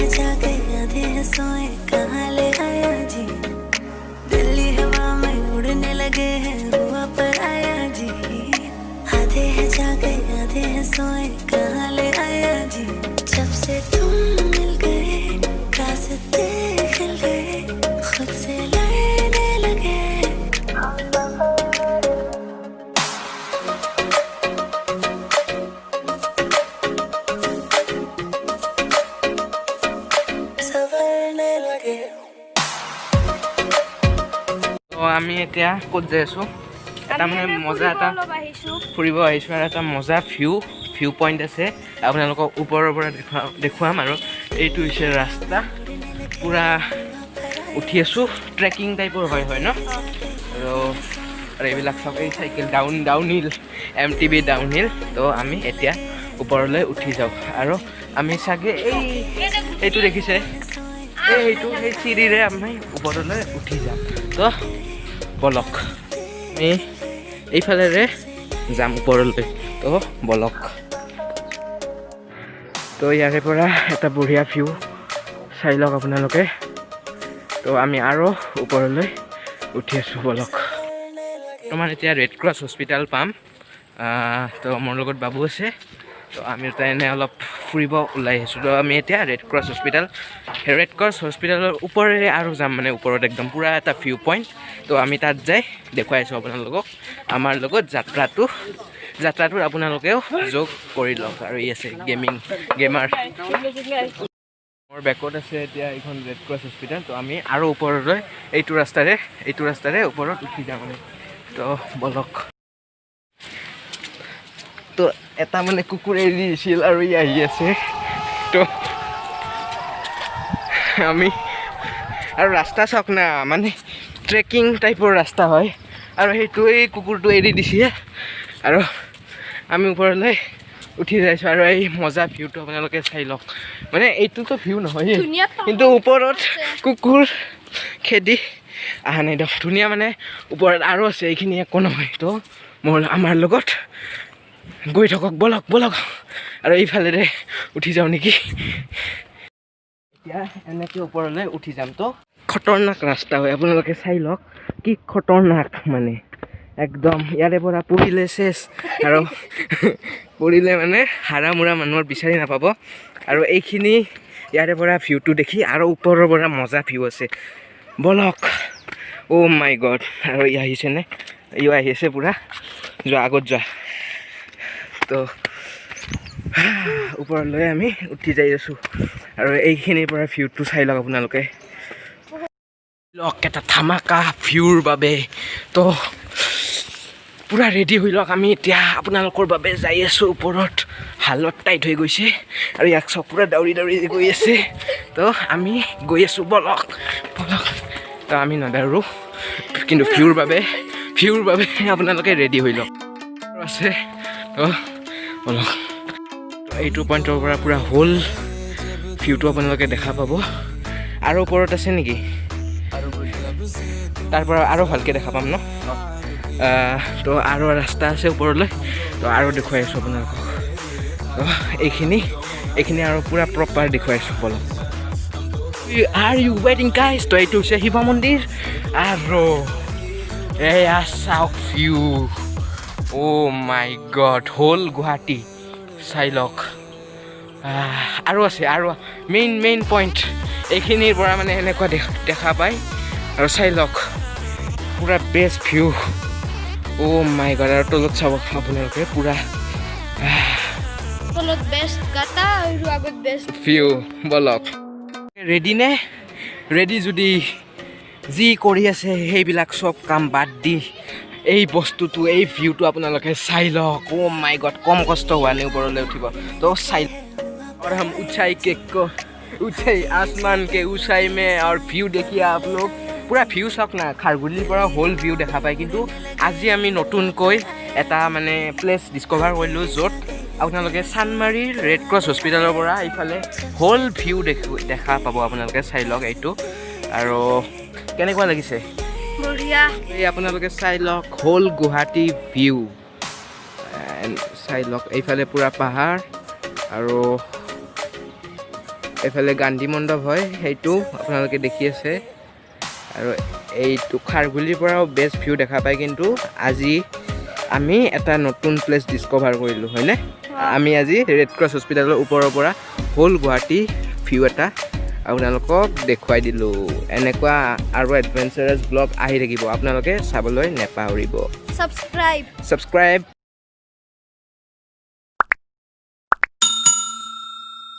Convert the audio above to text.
हैं जागे, आधे हैं सोए, कहाँ ले आया जी? दिल्ली हवा में उड़ने लगे हैं, हुआ पर आया जी। आधे हैं जागे, आधे हैं सोए, कहाँ ले आया जी? जब से तुम मिल गए, रास्ते खिल गए, खुद से लड़ने लगे। संवरने लगे। তো আমি এতিয়া ক'ত যাই আছোঁ? এটা মানে মজা এটা অলপ আহিছোঁ। ফুৰিব আহিছোঁ আৰু এটা মজা ভিউ পইণ্ট আছে, আপোনালোকক ওপৰৰ পৰা দেখুৱাম। আৰু এইটো হৈছে ৰাস্তা, পূৰা উঠি আছোঁ, ট্ৰেকিং টাইপৰ হয় ন? আৰু এইবিলাক চাওক, এই cycle, down hill, MTB down hill. তো আমি এতিয়া ওপৰলৈ উঠি যাওঁ আৰু আমি চাগে এইটো দেখিছে, সেই চিৰিৰে আমি ওপৰলৈ উঠি যাম। তো বলক, আমি এইফালেৰে যাম ওপৰলৈ। তো বলক। তো ইয়াৰে পৰা এটা বঢ়িয়া ভিউ চাই লওক আপোনালোকে। তো আমি আৰু ওপৰলৈ উঠি আছোঁ, বলক। বৰ্তমান এতিয়া ৰেড ক্ৰছ হস্পিটেল পাম। তো মোৰ লগত বাবু আছে। তো আমি দুটা এনে অলপ ফুৰিব ওলাই আহিছোঁ। তো আমি এতিয়া ৰেড ক্ৰছ হস্পিটেলৰ ওপৰেৰে আৰু যাম, মানে ওপৰত একদম পূৰা এটা ভিউ পইণ্ট। তো আমি তাত যাই দেখুৱাই আছোঁ আপোনালোকক। আমাৰ লগত যাত্ৰাটোত আপোনালোকেও যোগ কৰি লওক। আৰু ই আছে গেমাৰ। মোৰ বেকত আছে এতিয়া এইখন ৰেড ক্ৰছ হস্পিটেল। তো আমি আৰু ওপৰলৈ এইটো ৰাস্তাৰে ওপৰত উঠি যাম আমি। তো বলক। তো এটা মানে কুকুৰ এৰি দিছিল আৰু ই আহি আছে। তো আমি আৰু ৰাস্তা চাওক না, মানে ট্ৰেকিং টাইপৰ ৰাস্তা হয়। আৰু সেইটো এই কুকুৰটো এৰি দিছে আৰু আমি ওপৰলৈ উঠি যাইছোঁ। আৰু এই মজা ভিউটো আপোনালোকে চাই লওক। মানে এইটোতো ভিউ নহয়, ধুনীয়া। কিন্তু ওপৰত কুকুৰ খেদি অহা নাই দিয়ক। ধুনীয়া, মানে ওপৰত আৰু আছে, এইখিনি একো নহয়। তো আমাৰ লগত গৈ থাকক, বলক বলক। আৰু এইফালেৰে উঠি যাওঁ নেকি এতিয়া? এনেকৈ ওপৰলৈ উঠি যাম। তো খতৰনাক ৰাস্তা হয়, আপোনালোকে চাই লওক কি খতৰনাক, মানে একদম ইয়াৰে পৰা পৰিলে শেষ। আৰু পৰিলে মানে হাৰা মুৰা মানুহৰ বিচাৰি নাপাব। আৰু এইখিনি ইয়াৰে পৰা ভিউটো দেখি আৰু ওপৰৰ পৰা মজা ভিউ আছে, বলক। অ' মাই গড! আৰু ই আহিছেনে? ইও আহি আছে পূৰা। যোৱা, আগত যোৱা। তো ওপৰলৈ আমি উঠি যাই আছোঁ আৰু এইখিনিৰ পৰা ভিউটো চাই লওক আপোনালোকে। লওক এটা ধামাকা ভিউৰ বাবে। তো পূৰা ৰেডি হৈ লওক, আমি এতিয়া আপোনালোকৰ বাবে যাই আছোঁ ওপৰত। হালত টাইট হৈ গৈছে আৰু ইয়াক চব পূৰা দৌৰি দৌৰি গৈ আছে। তো আমি গৈ আছোঁ, বলক বলক। তো আমি নদৌৰোঁ, কিন্তু ভিউৰ বাবে আপোনালোকে ৰেডি হৈ লওক। আছে, তো বলক। তো এইটো পইণ্টৰ পৰা পূৰা হোল ভিউটো আপোনালোকে দেখা পাব। আৰু ওপৰত আছে নেকি? তাৰ পৰা আৰু ভালকৈ দেখা পাম ন? তো আৰু ৰাস্তা আছে ওপৰলৈ। তো আৰু দেখুৱাই আছোঁ আপোনালোকক। তো এইখিনি আৰু পূৰা প্ৰপাৰ দেখুৱাই আছোঁ, বলক। Are you waiting, guys? তো এইটো হৈছে শিৱ মন্দিৰ আৰু এয়া চাওক ভিউ। অ' মাই গড, হোল গুৱাহাটী চাই লওক। আৰু আছে আৰু মেইন মেইন পইণ্ট এইখিনিৰ পৰা মানে এনেকুৱা দেখা পায়। আৰু চাই লওক পূৰা বেষ্ট ভিউ। অ' মাই গড! আৰু তলত চাব আপোনালোকে পূৰা তলত বেষ্ট গাটা আৰু আগত বেষ্ট ভিউ। বলক, ৰেডি নে? ৰেডি যদি যি কৰি আছে সেইবিলাক চব কাম বাদ দি এই বস্তুটো, এই ভিউটো আপোনালোকে চাই লওক। অ' মাই গড, কম কষ্ট হোৱা নাই ওপৰলৈ উঠিব? তো চাই और हम ऊंचाई के को ऊंचाई, आसमान के ऊंचाई में और ভিউ देखिए आप लोग। পূৰা ভিউ চাওক না, খাৰঘুলিৰ পৰা হোল ভিউ দেখা পায়। কিন্তু আজি আমি নতুনকৈ এটা মানে প্লেচ ডিছকভাৰ কৰিলোঁ, য'ত আপোনালোকে চানমাৰীৰ ৰেড ক্ৰছ হস্পিটেলৰ পৰা এইফালে হোল ভিউ দেখা পাব। আপোনালোকে চাই লওক এইটো। আৰু কেনেকুৱা লাগিছে? বঢ়িয়া। এই আপোনালোকে চাই লওক, হোল গুৱাহাটী ভিউ চাই লওক। এইফালে পূৰা পাহাৰ আৰু এইফালে গান্ধী মণ্ডপ হয়, সেইটো আপোনালোকে দেখি আছে। আৰু এইটো খাৰঘুলিৰ পৰাও বেষ্ট ভিউ দেখা পায়। কিন্তু আজি আমি এটা নতুন প্লেচ ডিছকভাৰ কৰিলোঁ, হয়নে? আমি আজি ৰেড ক্ৰছ হস্পিটেলৰ ওপৰৰ পৰা হোল গুৱাহাটী ভিউ এটা আপোনালোকক দেখুৱাই দিলোঁ। এনেকুৱা আৰু এডভেঞ্চাৰাছ ব্লগ আহি থাকিব, আপোনালোকে চাবলৈ নেপাহৰিব। ছাবস্ক্ৰাইব। ছাবস্ক্ৰাইব।